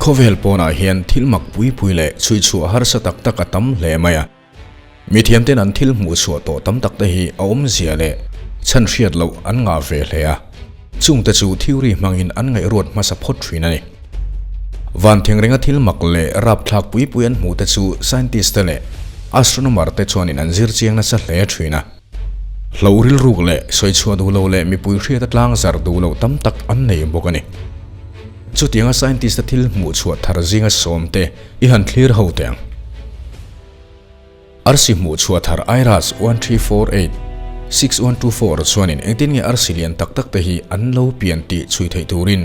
Khawvel pawnah hian thil mak pui pui leh chhui chhuah harsa tak tak a tam hle mai a. Mithiamten an thil hmuh chhuah tawh tam tak te hi a awmzia leh chhan hriat loh an ngah ve hle a. Chungte chu theory hmangin an ngaihruat hmasa phawt thin a ni. Van thengrenga thil mak leh rapthlak pui pui an hmuh te chu scientist te leh astronomer te chuanin an zir chiang nasa hle thin a. Hloh rilruk leh sawi chhuah duh lo leh mipui hriata tlang zar duh loh tam tak an nei bawk a ni. Chutianga scientist te thil hmuh chhuah thar zinga sawm te i han thlir ho teh ang. Arsi hmuh chhuah thar IRAS 1348, 6124 chuanin engtin nge arsi lian tak tak te hi an lo pian tih chhui theih turin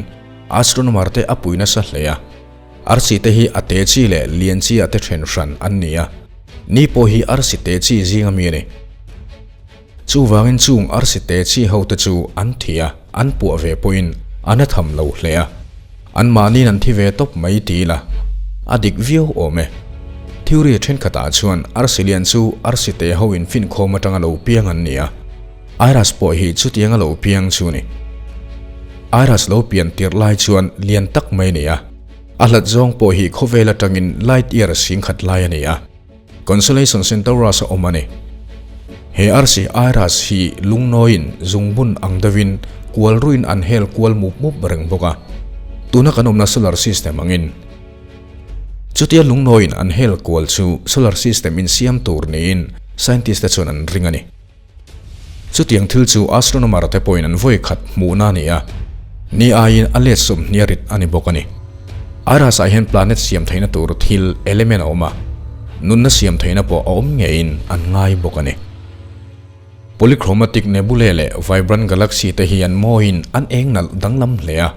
astronomer te a pui nasa hle a. Arsi te hi a te chi leh lian chi ah te then hran an ni a, ni pawh hi arsi te chi zinga mi a ni. Chuvangin chung arsi te chi ho te chu an thi a, an puah ve pawhin an a tham lo hle a, anmahniin an thi ve tawp mai ti ila a dik viau awm e. Theory thenkhatah chuan arsi lian chu arsi te ho in finkhawm atanga lo piang an ni a, Iras pawh hi chutianga lo piang chu ni. Iras lo pian tirh lai chuan lian tak mai a ni a, a hlat zawng pawh hi khawvel atangin light year singkhat lai a ni a, Constellation Centaurus a awm a ni. He arsi Iras hi lungnawiin zungbun ang deuhin kual ruin an hel kual mup mup reng bawk a, tuna kan awmna solar system angin. Chutia lungnawiin an hel kual chu solar system insiam tur niin scientist te chuan an ring a ni. Chutiang thil chu astronomer te pawhin an vawi khat hmuhna a ni a, ni aiin a let sawmhnih a rit a ni bawk a ni. Iras ah hian planet siam theihna tur thil element a awm a, nunna siam theihna pawh a awm ngeiin an ngai bawk a ni. Polychromatic nebulae leh vibrant galaxy te hi an mawiin an eng nalh danglam hle a,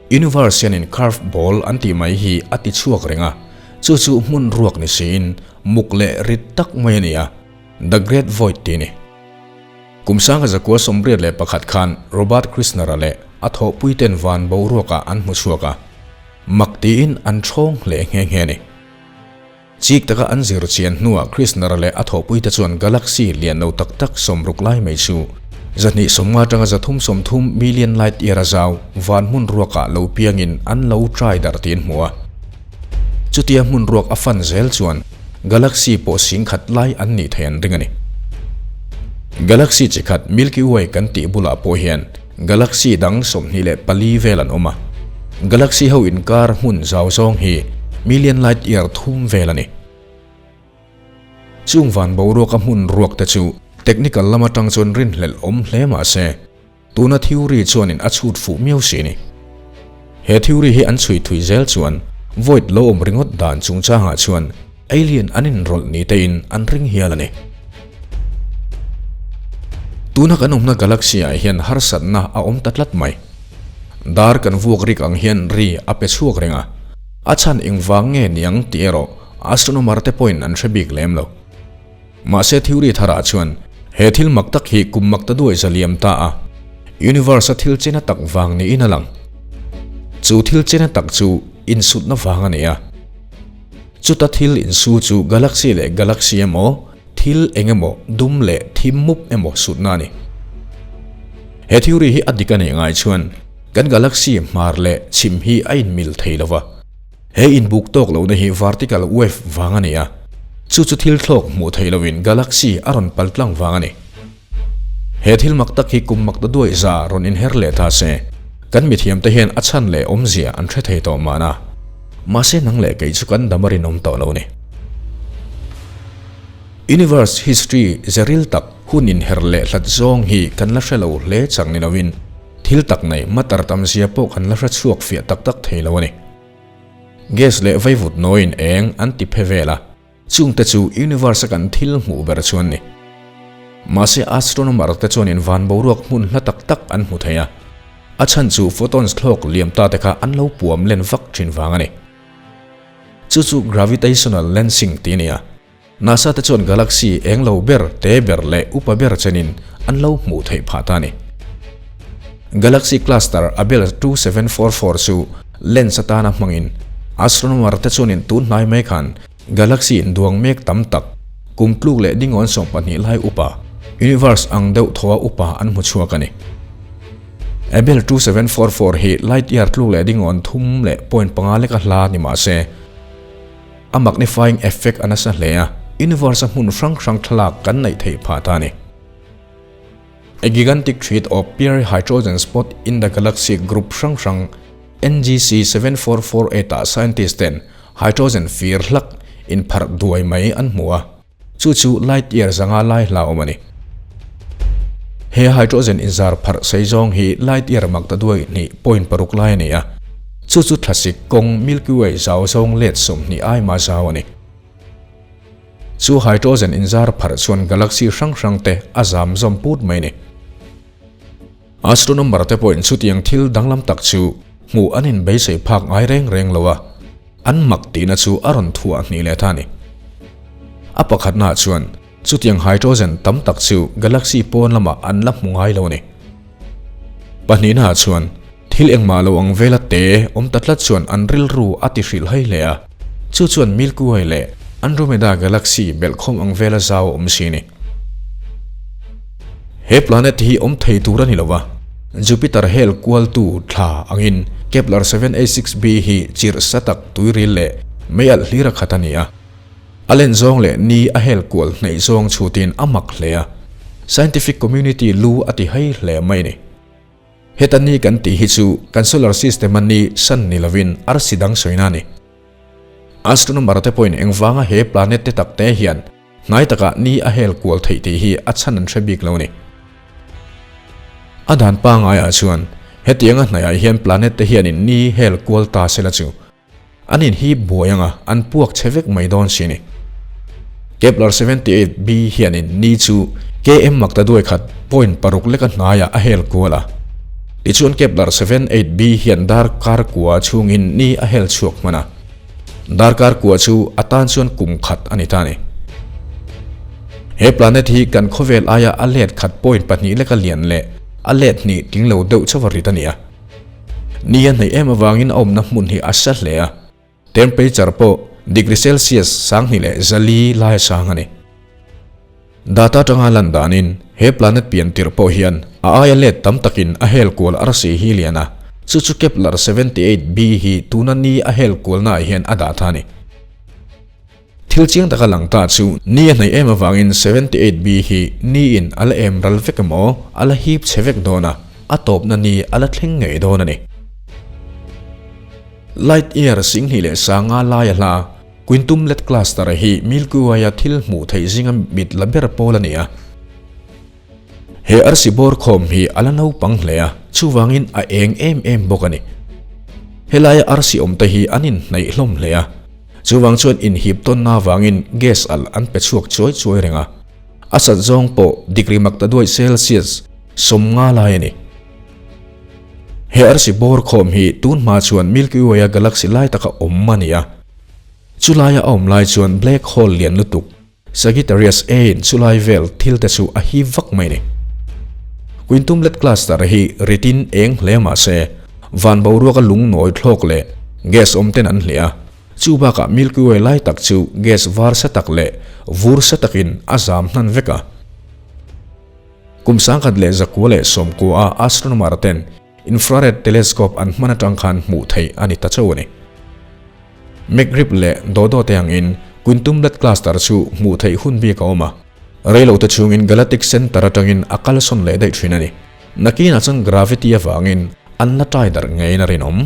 universe hianin curve ball an tih mai hi a ti chhuak reng a, chu chu hmun ruak ni siin muk leh rit tak mai a ni a. The Great Void tih a ni. Kum sanga zakua 81 khan Robert Krishner-a leh a thawhpuiten van boruakah an hmu chhuak a, mak tiin an thawng hle nghe nghe a ni. Chik taka an zir chian hnuah Krishner-a leh a thawhpuite chuan galaxy lian lo tak tak 60 lai mai chu 250 atanga 330 million light year a zau van hmun ruakah lo piangin an lo try darh tih an hmu a. Chutia hmun ruak a fan zel chuan Galaxy pawh sing khat lai an nih thei an ring a ni. Galaxy chi khat Milky Way kan tih bulah pawh hian galaxy dang 24 vel an awm a. Galaxy ho inkar hmun zau zawng hi million light year thum vel a ni. Chung van boruaka hmun ruak te chu technical lam atang chuan rinhlelh awm hle mah se, Tuna theory chuanin a chhut fuh miau si ni. He theory hi an chhui thui zel chuan void lo awm ringawt dan chungchangah chuan alien an inrawlh ni tein an ring hial a ni. Tuna kan awmna galaxy ah hian harsatna a awm ta tlat mai. Dar kan vuak rik ang hian ri a pe chhuak reng a, a chhan engvang nge niang tih erawh astronomer te pawhin an hre bik lem lo. Mahse theory tharah chuan he thil mak tak hi kum mak ta duai za liam ta a, universe a thil chena tak vang niin a lang. Chu thil chena tak chu insutna vang a ni a. Chuta thil insu chu galaxy leh galaxy emaw, thil eng emaw dum leh thim mup emaw sutna a ni. He theory hi a dik a nih ngai chuan kan galaxy hmar leh chhim hi a inmil thei lo va. He inbuk tawk lohna hi vertical wave vang a ni a, chu chu thil thlawk hmuh theih lohin galaxy a rawn pal tlang vang a ni. He thil mak tak hi kum mak ta duai za rawn inher leh ta se, kan mithiamte hian a chhan leh awmzia an hre thei tawh mahna. Mahse nang leh kei chu kan dam a rinawm tawh lo ni. Universe history ze ril tak hun inher leh hlat zawng hi kan la hre lo hle chang ni loin, Thil tak nei matter tam zia pawh kan la hre chhuak fiah tak tak thei lo a ni. Gas leh vaivut nawiin eng an ti phe vel a, chungte chu universe a kan thil hmuh ber chu an ni. Mahse astronomer te chuanin van boruak hmun hla tak tak an hmu thei a, a chhan chu photons thlawk liam ta te kha an lo puam len vak thin vang a ni. Chu chu gravitational lensing tih a ni a. NASA te chuan galaxy eng lo ber, te ber leh upa ber chenin an lo hmuh theih phah ta a ni. Galaxy cluster Abell 2744 chu lens atana hmangin astronomer te chuanin tun hnai mai khan galaxy induang mek tam tak, kum tluk leh dingawn 12 lai upa, universe ang deuh thaw a upa an hmu chhuak a ni. Abell 2744 hi light year tluk leh dingawn thum leh point panga leka hla ni mah se, a magnifying effect a nasa hle a, universe a hmun hrang hrang thlalak kan neih theih phah ta a ni. A gigantic thread of pure hydrogen spot in the galaxy group hrang hrang NGC 7448 ah scientist ten hydrogen fir hlak inpharh duai mai an hmu a. Chu chu light year zanga lai hla awm a ni. He hydrogen inzar pharh sei zawng hi light year mak ta duai hnih point paruk lai a ni a. Chu chu thlasik kawng Milky Way zau zawng let 20 ai mah zau a ni. Chu hydrogen inzar pharh chuan galaxy hrang hrang te a zam zawm put mai a ni. Astronomer te pawhin chutiang thil danglam tak chu hmuh an inbeisei phak ngai reng reng lo a, an mak tihna chu a rawn thuah hnih leh ta a ni. A pakhatnaah chuan chutiang hydrogen tam tak chu galaxy pawn lamah an la hmu ngai lo a ni. Pahnihnaah chuan thil engmah lo ang vela te awm ta tlat chuan an rilru a ti hrilh hai hle a, chu chuan Milky Way leh Andromeda galaxy belhkhawm ang vela zau a awm si a ni. He planet hi awm thei tur a ni lo va, Jupiter hel kualtu thla angin Kepler 786b hi chirh sa tak tuiril leh mei alh hlir a khat a ni a. A len zawng leh ni a hel kual hneih zawng chhutin a mak hle a, scientific community lu a ti hai hle mai a ni. Heta ni kan tih hi chu kan solar system a ni san ni lovin arsi dang sawina a ni. Astronomer te pawhin engvanga he planet te tak te hian Hnai takah ni a hel kual theih tih hi a chhan an hre bik lo a ni. A dan pangaiah chuan hetianga hnaiah hian planet te hianin ni hel kual ta sela chu an inhip buai anga an puak che vek mai dawn si a ni. Kepler 78 b hianin ni chu KM makta duai khat point paruk leka hnaiah a hel kual a. Tichuan Kepler 78 b hian darkar kua chhungin ni a hel chhuak hman a. Darkar kua chu a tan chuan kum khat a ni ta a ni. He planet hi kan khawvel aia a let khat point pahnih leka lian leh a let hnih tling lo deuh chauh a rit a ni a. Ni a hnaih em avangin a awmna hmun hi a sa hle a, temperature pawh degree celsius 2000 leh 400 lai a sang a ni. Data atanga lan danin he planet pian tirh pawh hian a aia let tam takin a hel kual arsi hi lian a, chu chu Kepler 78 b hi tuna ni a hel kualnaah hian a dah ta a ni. Thil chiang taka lang ta chu ni a hnaih em avangin 78 b hi niin a la em ral vek emaw a la hip chhe vek dawn a, a tawpna ni a la thleng ngei dawn a ni. Light year 25 leh 50 laia hla Quintumlet Cluster hi Milky Way-a thil hmuh theih zinga mit la ber pawl a ni a. He arsi bawr khawm hi a la naupang hle a, chuvangin a eng em em bawk a ni. Helaia arsi awmte hi an inhnaih hlawm hle a, chuvang chuan inhip tawnna avangin gas alh an pe chhuak chuai chuai reng a. A sat zawng pawh degree makta duai Celsius 50 lai a ni. He arsi bawr khawm hi tun hma chuan Milky Way-a galaxy lai taka awm a ni a. Chulaia a awm lai chuan black hole lian lutuk Sagittarius A-in chulai vel thil te chu a hip vak mai a ni. Quintumlet Cluster hi ritin eng hle mah se, van boruaka lung nawi thlawk leh gas awm ten an hliah a. Chu bakah Milky Way lai tak chu gas var sa tak leh vur sa takin a zam hnan vek a. Kum 1919 a astronomer ten infrared telescope an hman atang khan hmuh theih a ni ta chauh a ni. McGrip leh Dodo te angin Quintumlet Cluster chu hmuh theih hun bik a awm a, reilote chhungin Galactic Center atangin a kalsawn leh daih thin a ni. Nakinah chuan gravity avangin an la tai darh ngeiin a rinawm.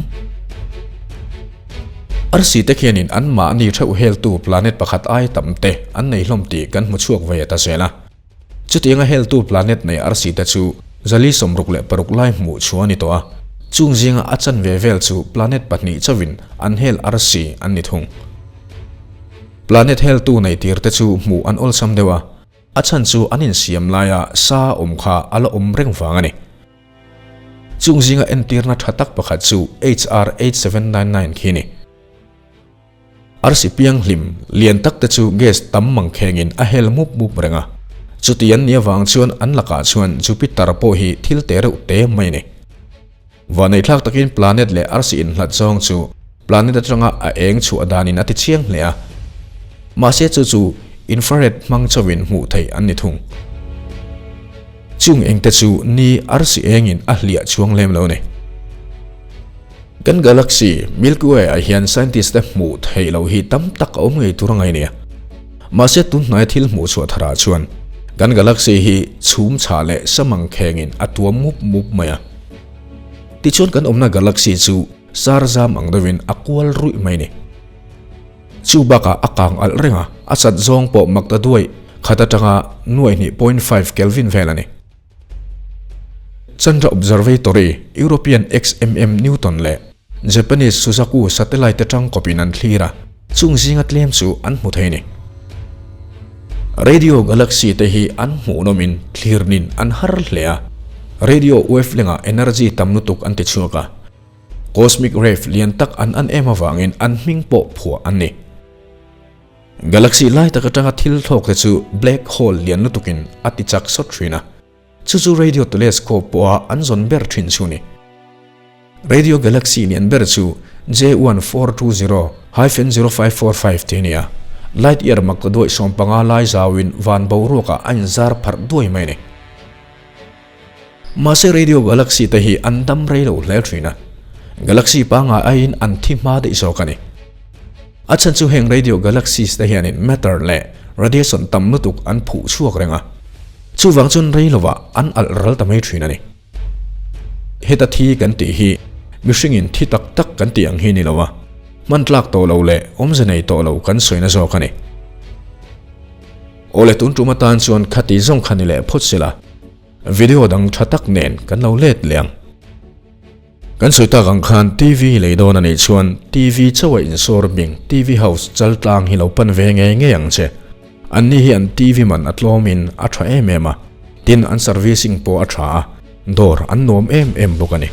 Arsi te khianin anmahni theuh heltu planet pakhat ai tam te an nei hlawm tih kan hmu chhuak ve ta zel a. Chutianga heltu planet nei arsi te chu 466 lai hmuh chhuah a ni tawh a, chung zinga a chanve vel chu planet pahnih chauhin an hel arsi an ni thung. Planet heltu nei tir te chu hmuh an awlsam deuh a, a chhan chu an insiam laia sa awm kha a la awm reng vang a ni. Chung zinga entirna tha tak pakhat chu HR 8799 khi a ni. Arsi pianghlim lian tak te chu gas tam mang khengin a hel mup mup reng a. Chuti an nih avang chuan an lakah chuan Jupiter pawh hi thil te reuh te mai a ni. Vahneithlak takin planet leh arsi inhlat zawng chu planet atanga a eng chhuah danin a ti chiang hle a. Mahse chu chu infrared hmang chauhin hmuh theih an ni thung. Chung engte chu ni arsi engin a hliah chuang lem lo ni. Kan galaxy, Milky Way ah hian scientist te hmuh theih loh hi tam tak a awm ngei tur a ngai nia. Mahse tun hnaia thil hmuh chhuah tharah chuan kan galaxy hi chhum chhah leh samang khengin a tuam mup mup mai a. Tichuan kan awmna galaxy chu sar zam ang deuhin a kual ruih mai ni. Chu bakah a kang alh reng a, a chat zawng pawh mak ta duai khat atanga 2.5 Kelvin vel a ni. Chandra Observatory, European XMM Newton leh Japanese Suzaku satellite te tang kawpin an thlir a, chung zinga tlem chu an hmu thei a ni. Radio galaxy te hi an hmuhnawmin thlirnin an har hle a, radio wavelength-ah energy tam lutuk an ti chhuak a, Cosmic Rave lian tak an an em avangin an hming pawh phuah an ni. Galaxy lai tak atanga thil thlawk te chu black hole lian lutukin a ti chak sawt thin a, chu chu radio telescope pawha an zawn ber thin chu ni. Radio galaxy lian ber chu J1420-0545 tih a ni a, light year mak ta duaih 15 lai zauin van boruakah a inzar pharh duai mai a ni. Mahse radio galaxy te hi an dam rei lo hle thin a, galaxy pangngai aiin an thi hma daih zawk a ni. A chhan chu heng radio galaxies te hianin matter leh radiation tam lutuk an phuh chhuak reng a, chuvang chuan rei lovah an alh ral ta mai thin a ni. Heta thi kan tih hi mihringin thi tak tak kan tih ang hi ni lo a, hman tlak tawh lo leh awmze nei tawh lo kan sawina zawk a ni. Awle tun tum atan chuan khati zawng kha ni leh phawt sela. Video dang tha tak nen kan lo let leh ang. Kan sawi tak ang khan TV lei dawn a nih chuan TV chauha insawr bing TV house chal tlang hi lo pan ve ngei ngei ang che. An ni hi an TV man a tlawmin a tha em em a, tin an servicing pawh a tha a, dawr an nuam em em bawk a ni.